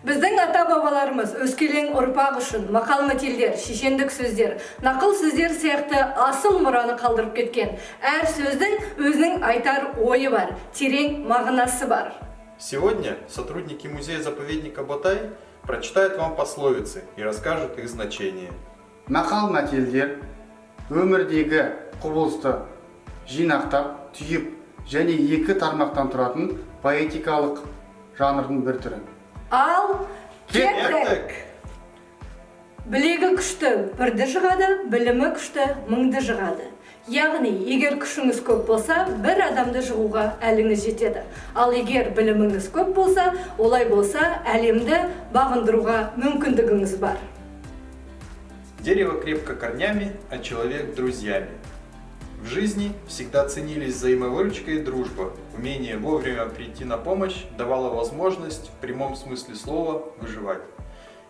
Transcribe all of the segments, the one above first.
Біздің ата-бабаларымыз өскелең ұрпақ үшін мақал-мәтелдер, шешендік сөздер, нақыл сөздер сияқты асыл мұраны қалдырып кеткен. Әр сөздің өзінің айтар ойы бар, терең мағынасы бар. Сегодня сотрудники музея-заповедника Ботай прочитают вам пословицы и расскажут их значение. Мақал мәтелдер өмірдегі құбылысты жинақтап, түйіп және екі тармақтан тұратын поэтикалық жанрдың бір түрі. Ал кеттік! Білегі күшті бірді жығады, білімі күшті мыңды жығады. Яғни, егер күшіңіз көп болса, бір адамды жығуға әліңіз жетеді. Ал егер біліміңіз көп болса, олай болса, әлемді бағындыруға мүмкіндігіңіз бар. Дерево крепко корнями, а человек друзьями. В жизни всегда ценились взаимовыручка и дружба. Умение вовремя прийти на помощь давало возможность в прямом смысле слова выживать.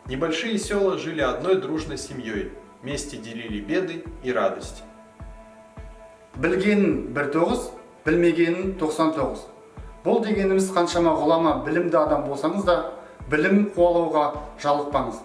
Небольшие села жили одной дружной семьей, вместе делили беды и радости. Білгенін бір тоғыз, білмегенін 99. Бұл дегеніміз, қаншама ғұлама, білімді адам болсаңыз да, білім қуалауға жалықпаңыз.